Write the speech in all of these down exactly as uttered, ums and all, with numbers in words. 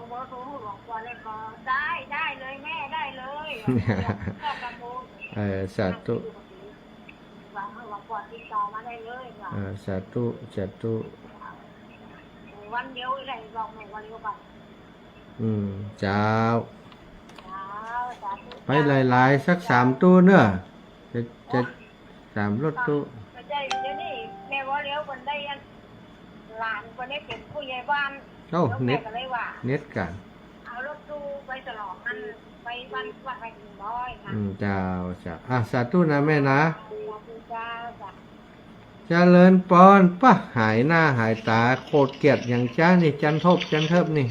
เบอร์โทรหลวงปู่เลยก็ได้ ได้เลยแม่ ได้เลย เออ สาธุ หวังให้หลวงปู่ติดต่อมาได้เลยค่ะ เออ สาธุ สาธุ วันเดียวเลย บอกหน่อยวันเดียวกัน อืม เจ้า เจ้า สาธุ ไปหลายๆ สักสามตู้เนาะ จะ จะ สามรถตู้ บ่ใจ้ เดี๋ยวนี้แม่ว่าแล้วคนได้อัน หลานคนนี้เป๋นผู้ใหญ่บ้าน เอ้า แล้วแม่ เน็ต ก็เลยว่า เน็ตกั๋น เอารถตู้ไปฉลองอัน ไปบ้าน วัดไร่ขิงน้อยค่ะ อืม เจ้า เจ้า อ่ะ สาธุนะแม่นะ สาธุเจ้า สาธุ เจริญปอน ปะ หายหน้าหายต๋า โขดเกียรติหยังจ๊ะนี่ จันทบ จันเทิบนี่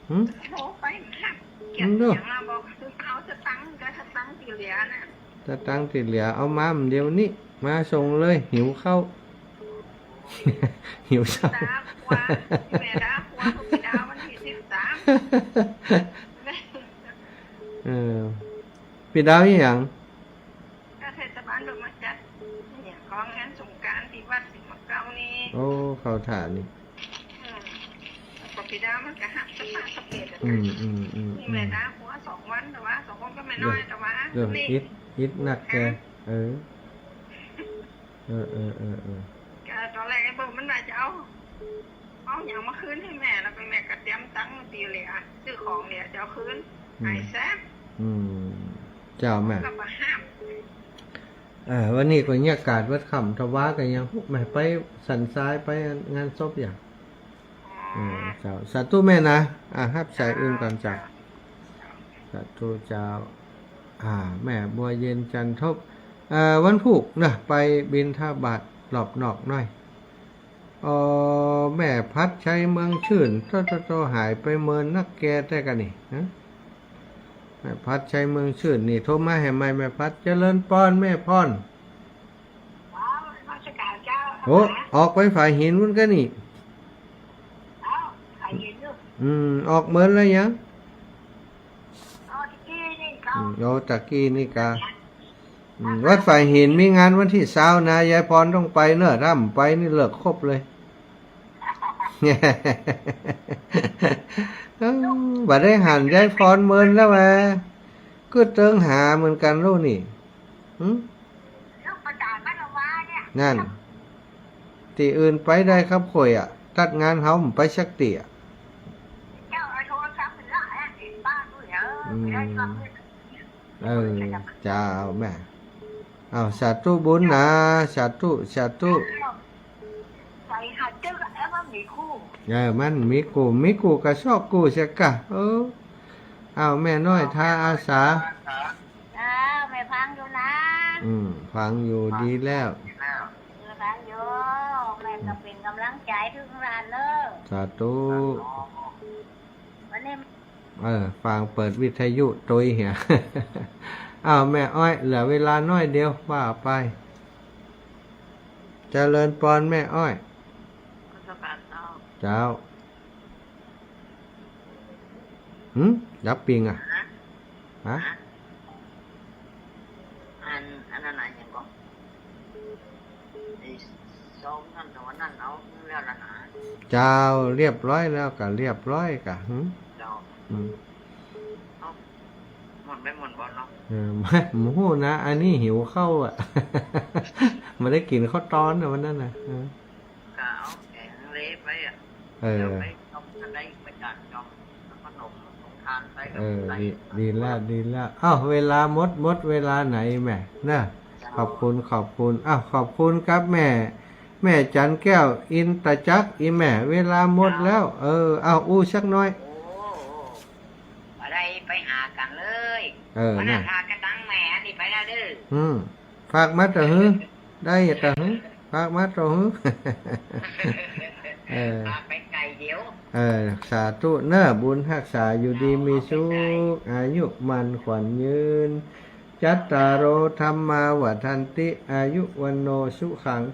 หึ โทรไปหา เกียรติหยังล่ะ บอกเอาสตังค์ก็สตังค์ตี้เหลือน่ะ สตังค์ตี้เหลือ เอามาเดี๋ยวนี้ มาส่งเลย หิวข้าว หิวข้าว ดาครัว แม่ดาครัว พี่ดาวันตี้สิบสาม เออ พี่ดาวอีหยัง ก็เทศบาลเปิ้นมาจัดเนี่ย ของงานสงกรานต์ตี้วัดสิงห์มะเก๊านี่ โอ้ เข้าท่านี่ อืม แล้วก็พี่ดาวมันก็หักสภาพสำเร็จอะ อืม อืม อืม นี่แม่ดาครัวสองวัน แต่ว่าสองคนก็แม่น้อย เออ แต่ว่า เออ นี่ อิด อิดนักแก ฮะ เออ เออ เออ เออ เออ ก็ต๋อนแรกไอ้เบิ้มมันว่าจะเอา เอาหยังมาคืนหื้อแม่ แล้วก็แม่ก็เตรียมตังค์ตี้เหลือ ซื้อของเหลือจะเอาคืน อืม หายแซบ อืม เจ้าแม่ ก็บ่ห้าม เออ วันนี้ก็บรรยากาศวัดค่ำ ถวาก็ยัง แม่ไปสันทราย ไปงานศพหยัง อ๋อ อืม เจ้า สาธุแม่นะ อ่ะ ฮับสายอื่นก่อนเจ้า เจ้า สาธุเจ้า อ่า แม่บัวเย็น จันทบ เอ่อ วันพูกนะ ไปบิณฑบาตรรอบนอกหน้อย อ๋อ แม่พัดชัยเมืองชื่น โต โต โต หายไปเมินนักแกแต๊ก่ะนี่ ฮะ แม่พัดชัยเมืองชื่นนี่ โทรมาแหมใหม่ แม่พัด เจริญปอน แม่พร อ๋อ นมัสการเจ้า โอ้ ออกไปฝายหินพุ้นก่ะนี่ เอ้า ฝายหินอยู่ อืม ออกเมินแล้วยัง อ๋อ ตะกี้นี่เจ้า อืม โอ้ ตะกี้นี่กา อืม วัดฝายหินมีงานวันตี้ซาวนะ ยายพรต้องไปเนอะ ถ้าบ่ไปนี่เลิกคบเลย เอ้า บ่ได้หันยายพรเมินแล้วแหวะ กึ๊ดเติงหาเหมือนกั๋นลูกนี่ หึ ลูกประจำบ้านละวาเนี่ย นั่น ตี้อื่นไปได้ครับข่อยอะ ตัดงานเฮาบ่ไปสักตี้อะ เจ้าเอาโทรศัพท์ไปละแอบเห็นบ้านด้วยเหรอ อืม ไม่ได้ฟังเลย เออ เจ้าแม่ อ้าว สาธุบุญนะ สาธุ สาธุ ไปหาเจ้าก็แอบว่ามีกู้ เออ มันมีกู้ มีกู้ก็ซอกกู้เสียก่ะ เออ อ้าว แม่น้อยท่าอาสา เจ้า แม่ฟังอยู่นะ อืม ฟังอยู่ ดีแล้ว เออ ฟังอยู่ แม่ก็เป๋นก๋ำลังใจ๋หื้อหลานเน่อ สาธุ วันนี้ เออ ฟังเปิดวิทยุตวยเหีย อ้าว แม่อ้อย เหลือเวลาน้อยเดียว ว่าไป เจริญปอนแม่อ้อย นมัสการเจ้า เจ้า หึ ดับปิงอะ ฮะ ฮะ อัน อันนั้นอะ หยังก่อ ไอ้ซองนั่น แต่ว่านั่นเอาแล้วล่ะนะ เจ้า เรียบร้อยแล้วก่ะ เรียบร้อยก่ะ หึ เจ้า อืม เอ้า หมดไปหมดบ่เนาะ เออ บ่ฮู้นะ อันนี้หิวข้าวอะ บ่ได้กิ๋นข้าวตอนนะวันนั้นน่ะ เออ ก็เอาแกงเละไปอะ เออ เดี๋ยวไปต้มจะได้ไปจัดจองขนมของทานไปกับ เออ ไป ดี ดีแล้ว ดีแล้ว อ้าว เวลาหมด หมดเวลาไหนแม่ นะ ขอบคุณ ขอบคุณ อ้าว ขอบคุณครับแม่ แม่จันแก้ว อินตจักร อีแม่ เวลาหมดแล้ว เออ อ้าว อู้สักหน้อย โอ้ บ่ได้ไปหากั๋นเลย เออ วันนั้น นะ หากระตังแม่อันนี้ไปแล้วเด้อ อืม ฝากมาเต๊อะหื้อ ได้เต๊อะหื้อ ฝากมาเต๊อะหื้อ เออ ฝากไปไก่เดี๋ยว เออ สาธุเน่อ บุญฮักษา อยู่ดีมีสุข อายุมั่นขวัญยืน จัตตาโร ธัมมา วัฑฒันติ อายุ วัณโณ สุขัง พ